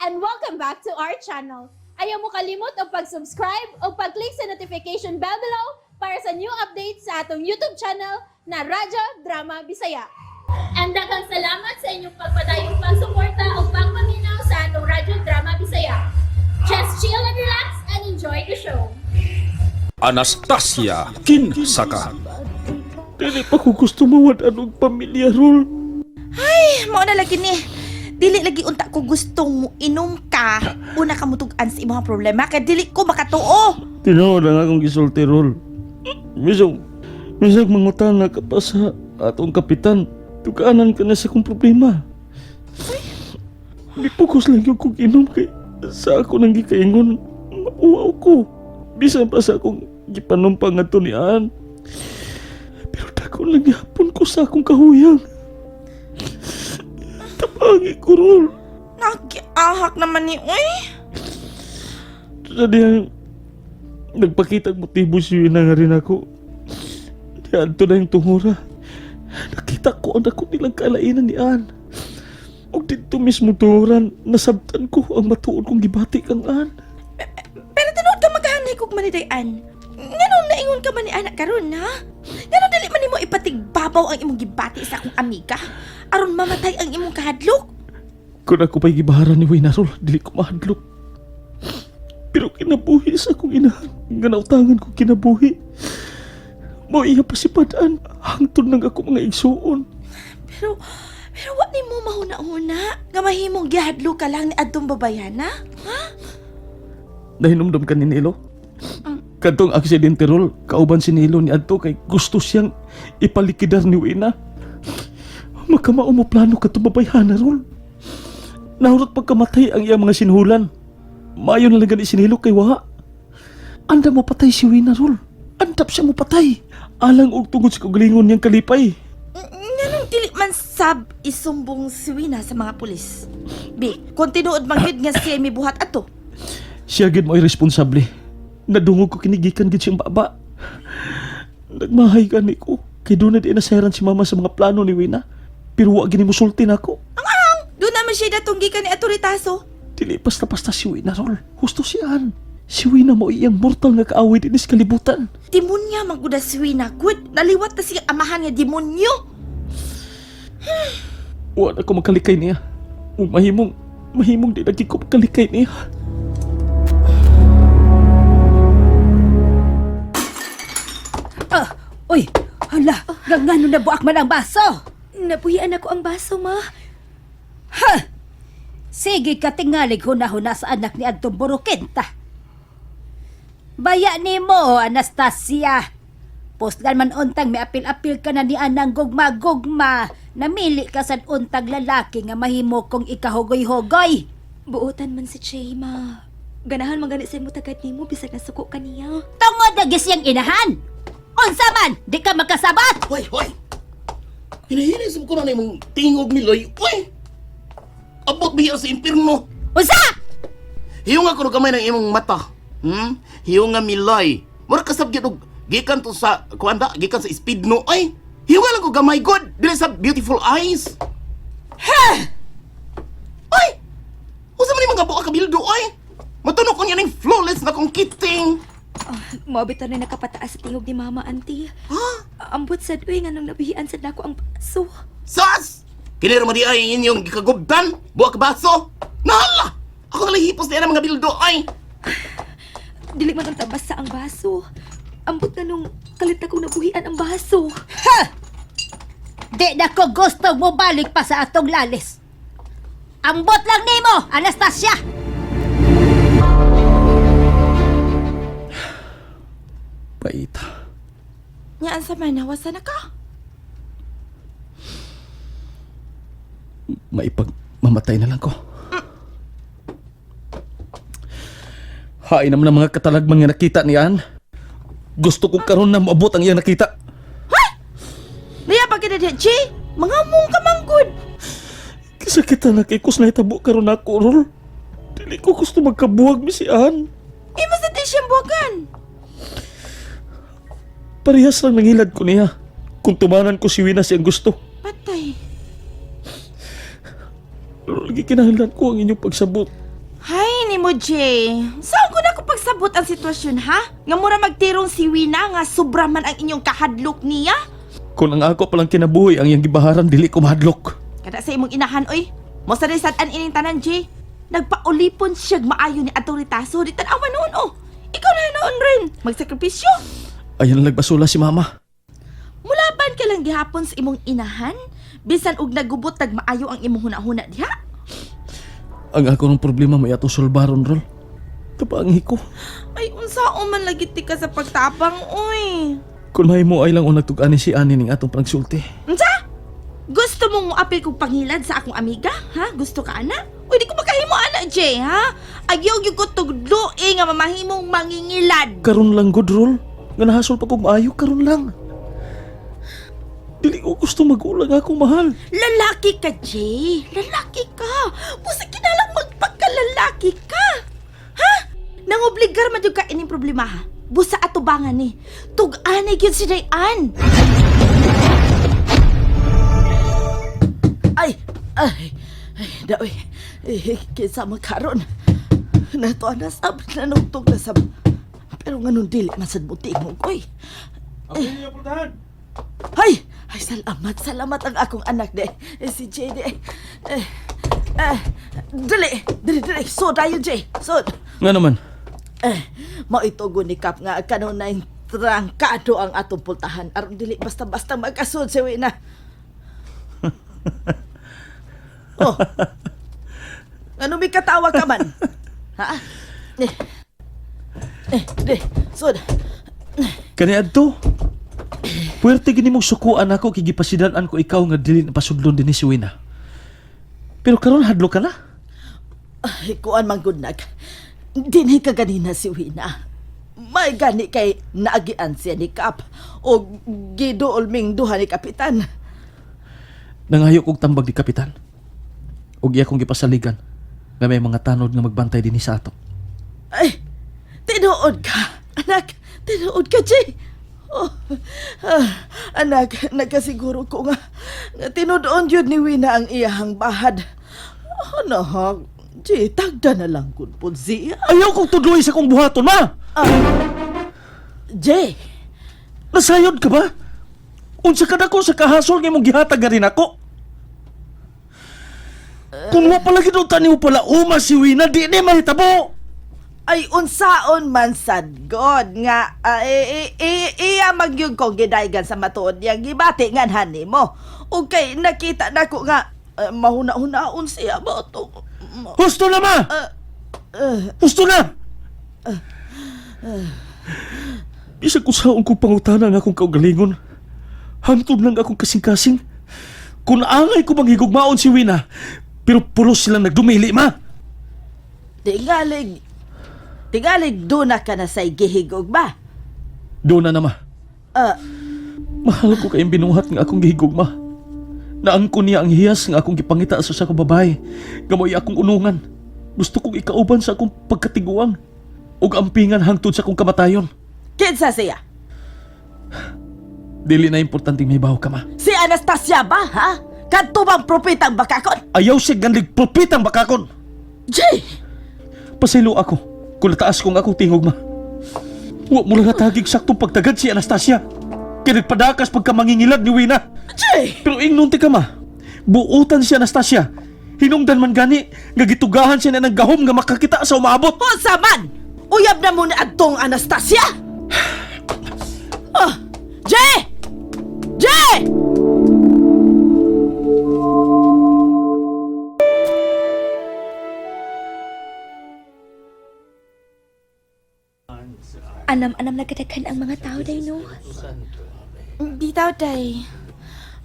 And welcome back to our channel. Ayaw mo kalimot og pag-subscribe o pag-click sa notification bell below para sa new updates sa atong YouTube channel na Radyo Drama Bisaya. And daghang salamat sa inyong pagpadayong pagsuporta o pagpaminaw sa atong Radyo Drama Bisaya. Just chill and relax and enjoy the show. Anastasia Kinsaka. Dili pa ko gusto mawad-an og pamilya, Rol. Mao na lagi ni. Dili lagi unta ko gustong mo inom ka. Una ka mutug-an sa imong problema kay dili ko makatuo. Tinuod ang akong gisulti, Rol. Bisag, bisag mangutana ka pa sa atong kapitan. Tugaanan ka na sa akong problema. Gipugos lang gyud kog inom kay sa ako nang gikaingon, mauwaw ko. Bisan pa sa akong gipanumpang ngadto ni Ann. Pero dako lang gihapon ko sa akong kahuyang. Tabangi ko, Rol. Nagiahak naman ni uy. Sa diyang nagpakita ang motibo si Wina nga rin ako. Diyan na yung tungura. Nakita ko ang dako nilang kalainan ni Ann. Ug dito mismo tunguran, nasabtan ko ang matuod kong gibati kang Ann. Pero tinuod ka magkahanay kog maniday-an. Nganong naingon ka man ni anak karon ha? Nganong dili man nimo ipatigbabaw ang imong gibati sa akong amiga aron mamatay ang imong kahadlok? Kung ako pa'y gibaharan ni Wina, Rol, dili ko mahadlok. Pero kinabuhi sa akong inahan, nga nautangan ko kinabuhi. Mao iya pasipadaan, hangtod nang ako mga igsuon. Pero pero wa nimo mahuna-huna nga mahimong gihadlok ka lang ni adtong babayhana? Nahinumdum ka ni Nilo? Kadtong aksidente, Rol, kauban si Nilo ni Adto kay gusto siyang ipalikidar ni Wina. Makamao mo plano ka babayhana, Rol. Nahurot pagkamatay ang iyang mga sinuhulan. Maayo na lang gani si Nilo kay wa. Anda mo patay si Wina, Rol. Andap siya mo patay. Alang og tungod sa kagalingon niyang kalipay. Nganong dili man sab isumbong si Wina sa mga pulis? Bi, kung tinuod man gyud nga siya mibuhat ato. Siya gid mo irresponsable. Nadungog ko kinigikan gid siyang baba. Nagmahay gani ko. Kay doon na di nasayaran si mama sa mga plano ni Wina. Pero wa gini musulti nako. Doon naman siya datong gikan ni Atoritaso. Dili basta-basta si Wina, Rol. Husto siyan. Si Wina mo iyang mortal nga kaaway dinis kalibutan. Demonya man gud si Wina gud. Naliwat na siya amahan nga demonyo. Wa na ko makalikay niya. Ug mahimong, mahimong di lagi ko makalikay niya. Ah, uy, hala, gangano na buak man ang baso. Napuhian ako ang baso, ma. Ha! Sige ka tingalig huna-huna sa anak ni Adtong Burukenta. Baya nimo, Anastasia. Puslan man untang may apil-apil ka na ni anang gugma-gugma. Namili ka sa untag lalaki nga mahimo kong ikahugoy-hugoy. Buotan man si Che, ma. Ganahan man gani sa imo tagad nimo bisag nasuko ka niya. Tungod na gisiyang inahan. Unsa man, di ka makasabot. Hoy, hoy! Hinahinay sa ko na imong tingog ni Loy. Uy! Abot biya sa impirno. Unsa? Hiyong ako gamay ng imong mata. Hiyong nga Miloy. Mura kasab gyud og gikan to sa kuan da, gikan sa speed no ay. Hiyong nga lang ko gamay god dili sa beautiful eyes. Ha! Ay! Usa man ni mga buka kabildo ay. Matunog ko niya ning flawless na kong kiting. Moabit na nakapataas sa tingog ni mama, auntie. Ha? Ambot sad uy nga nung nabihian sad nako ang baso. Sas! Kini ra di ay inyong gikagubdan, buak baso. Nahala! Ako nga hipos niya ng mga bildo ay. Dili man ang tabas sa ang baso. Ambot nga nung kalit na kong nabuhian ang baso. Ha! Di na ko gusto mo balik pa sa atong lalis. Ambot lang nimo, Anastasia! Paita. Nya sa man nawasa na ka. Maipag mamatay na lang ko. Hain naman ang mga katalagman nga nakita ni Ann. Gusto ko karon na maabot ang iyang nakita. Naya pa kita diha, Che. Mga mong ka man gud. Kisakita na kay kus nahitabo karon ako, Rol. Dili ko gusto magkabuhag mi si Ann. Imo sa di siyang buwagan. Parehas lang nangilad ko niya. Kung tumanan ko si Wina siyang gusto. Patay. Pero lagi kinahanglan ko ang inyong pagsabot. nimo, Jay? Saan ko na ko pagsabot ang sitwasyon, ha? Nga mura magtirong si Wina nga sobra man ang inyong kahadlok niya? Kung ang ako palang kinabuhi ang iyang gibaharan dili ko mahadlok. Kada sa imong inahan, oy. Mo sa sad-an ining tanan, Jay. Nagpaulipon siya maayo ni atong ritaso. Di tanawa noon, oh. Ikaw na noon rin. Magsakripisyo. Ayan nagbasula si mama. Mulaban ka lang gihapon sa imong inahan? Bisan og nagubot tag maayo ang imong hunahuna diha? Ang ako ng problema may atong sulbaron rol. Tapangi ko. Ay, unsaon man lagi ti ka sa pagtapang, oy. Kung may mo ay lang unag tug-ani si ani ning atong panagsulti. Unsa? Gusto mong moapil kong pangilad sa akong amiga? Ha? Gusto ka, ana? Uy, di ko makahimo, ana, Jay, ha? Ayaw yung ko tugdui nga mamahimong mangingilad. Karon lang good rol. Nga nahasol pa kog maayo karon lang. Dili ko gusto magulang ako mahal. Lalaki ka, Jay. Lalaki ka. Busa kinalang magpagkalalaki ka. Ha? Nangobligar man jud ka ining problema, ha? Busa atubangan ni. Tug-anay gyud si Dayan. Ay, ay, ay, daoy. Eh, kinsa man karon. Nato na sab, nanugtog na sab. Pero nganong dili man sad mo tingog, oy. Ay, ay, salamat, salamat ang akong anak de. Eh, si Jay de. Eh, eh, dali, dali, dali. So, dayon, Jay. So, Nga naman. eh, maitugo ni Kap nga kanunay trangkado ang atong pultahan. Aron dili basta-basta magkasud si Wina. Oh. Ano may katawa ka man? Ha? Eh. Eh, de, sud. Kani adto. Puwerte gini mong sukuan ako kay gipasidan-an ko ikaw nga dili na pasudlon dinhi si Wina. Pero karon hadlo ka na. Ay, kuan man gud nag. Dinhi ka ganina si Wina. May gani kay naagian siya ni Kap o giduol ming duha ni Kapitan. Nangayo kog tambag ni kapitan. Ug iya kong gipasaligan nga may mga tanod nga magbantay dinhi sa ato. Ay, tinuod ka, anak. Tinuod ka, Jay. Oh, ah, anak, nagkasiguro ko nga, nga tinudoon yun ni Wina ang iyahang bahad. Anak, Jay, tagda na lang kun po siya. Ayaw kong tudloy sa kong buhaton, ma! Jay, Nasayod ka ba? Unsa ka nako sa kahasol nga imong gihatag nga rin ako? Kung wa pala gid unta nimo pala uma si Wina, di ni mahitabo. ay unsaon man sad God nga ah, iya magyud kong gidaygan sa matuod niyang gibati nga hani mo. Ug kay nakita nako nga ah, mahuna-hunaon siya ba to? Husto na ma! Ah, ah, Husto na! Bisag ko saon kong pangutana nga akong kaugalingon. Hangtod lang akong kasing-kasing. Kung angay ko bang higugmaon si Wina, pero pulos silang nagdumili, ma! Tingalig, tingalig doon na ka na sa'y gihigog ba? Doon na na, ma. Ah, Mahal ko kayong binuhat nga akong gihigugma. Naangko niya ang hiyas nga akong gipangita sa sa babae. Gamoy akong unungan. Gusto kong ikauban sa akong pagkatiguang. Ug ampingan hangtod sa akong kamatayon. kinsa siya? Dili na importanteng may baho ka, ma. Si Anastasia ba, ha? Kadto bang propetang bakakon? Ayaw siya ganlig pulpitang bakakon. Jay! Pasaylo ako. Kung nataas kong akong tingog, ma. Wa mo lang natagig saktong pagtagad si Anastasia. Kaya nagpadakas pagka mangingilad ni Wina. Jay! Pero ingnon ti ka, ma. Buutan si Anastasia. Hinungdan man gani, nga gitugahan siya na ng gahom nga makakita sa umaabot. Unsa man! Uyab na muna adtong Anastasia! Oh, Jay! Jay! Anam-anam na kadaghan ang mga tao day no. Bitaw, day.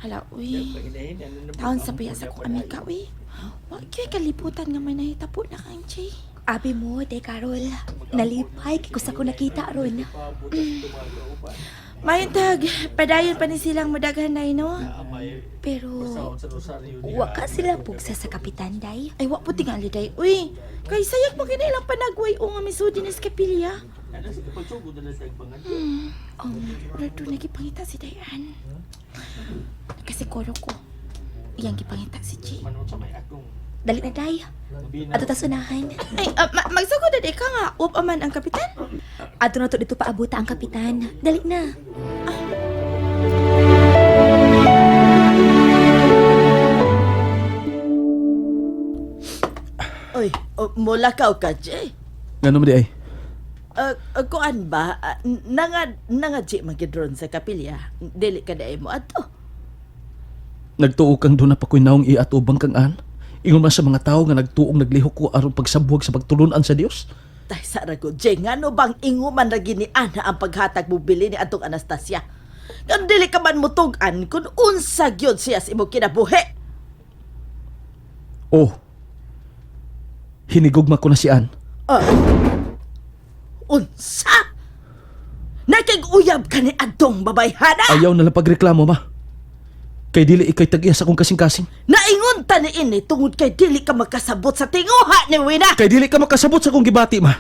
Hala, uy. Taon sa paya sa akong amiga, uy. Wa kyo'y kalibutan nga may nahitabo na kang Jay. Abi mo, day Carol. Nalipay kay kusa ko nakita ron. Mayuntag, padayon pa ni silang mudaghan day, no? Pero wa ka sila pugsa sa kapitan day. Ay, wa po tingali, day. Uy, kay sayak mo kinilang panagway o nga misudi ni sa kapilya. Pero doon nagipangita si Dayan. Kasi koro ko. Iyang gipangita si Jay. Dali na, Day. Ato ta sunahan. Ay, magsugod na di ka nga. Up man ang kapitan. Ato na to dito paabuta ang kapitan. Dali na. Oy, oh, mulakaw ka, Jay. Ngano man di ay? Kuan ba? Nanga Jay magidron sa kapilya. Dili ka na mo ato. Nagtuo kang doon na pa ko'y naong iatubang kang an. Ingon man sa mga tao nga nagtuong naglihok ko aron pagsabwag sa pagtulunan sa Dios. Tay sara ko, Jay, ngano bang inguman lagi ni Ana ang paghatag mo bili ni atong Anastasia? Kan dili ka man mutug-an kung unsa gyud siya sa imong kinabuhi. Oh. Hinigugma ko na si Ann. Ah. Unsa? Nakig-uyab ka ni atong babayhana? Ayaw na lang pagreklamo, ma. Kay dili ikay tag-iya sa akong kasing-kasing. Naingon ta ni ini tungod kay dili ka makasabot sa tinguha ni Wina. Kay dili ka makasabot sa akong gibati, ma.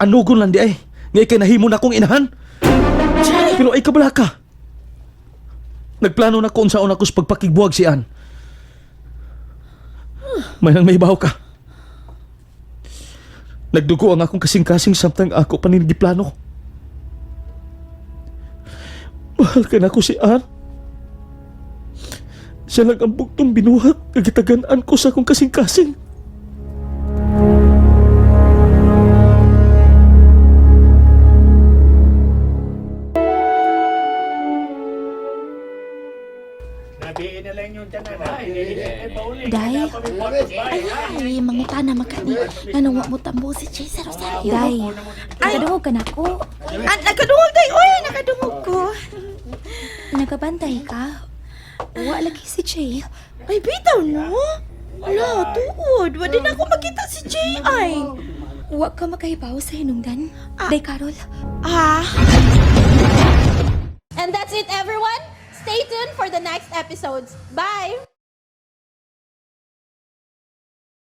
Anugon lang di ay. Nga ikay nahimo na akong inahan. Pero ay kabala ka. Nagplano na ko unsaon ako sa pagpakigbuwag si Ann. May nang may ka. Nagdugo ang akong kasing-kasing samtang ako paningiplano. Mahal ka na ko si Ann. Siya lang ang bugtong binuhat nga gitagan-an ko sa akong kasing-kasing. Day. Ay, ay, mangutana makani. Nganong wa mo tambo si Jay sa Rosario. Day, Ay. nakadungog ka na ko. Ah, nakadungog, day. Oy, nakadungog ko. Nagabantay ka. Wa lagi si Jay. Ay, bitaw, no? Ala, tuod. Wa din ako makita si Jay, ay. Wa ka makahibaw sa hinungdan. Day, Carol. Ah, And that's it, everyone. Stay tuned for the next episodes. Bye!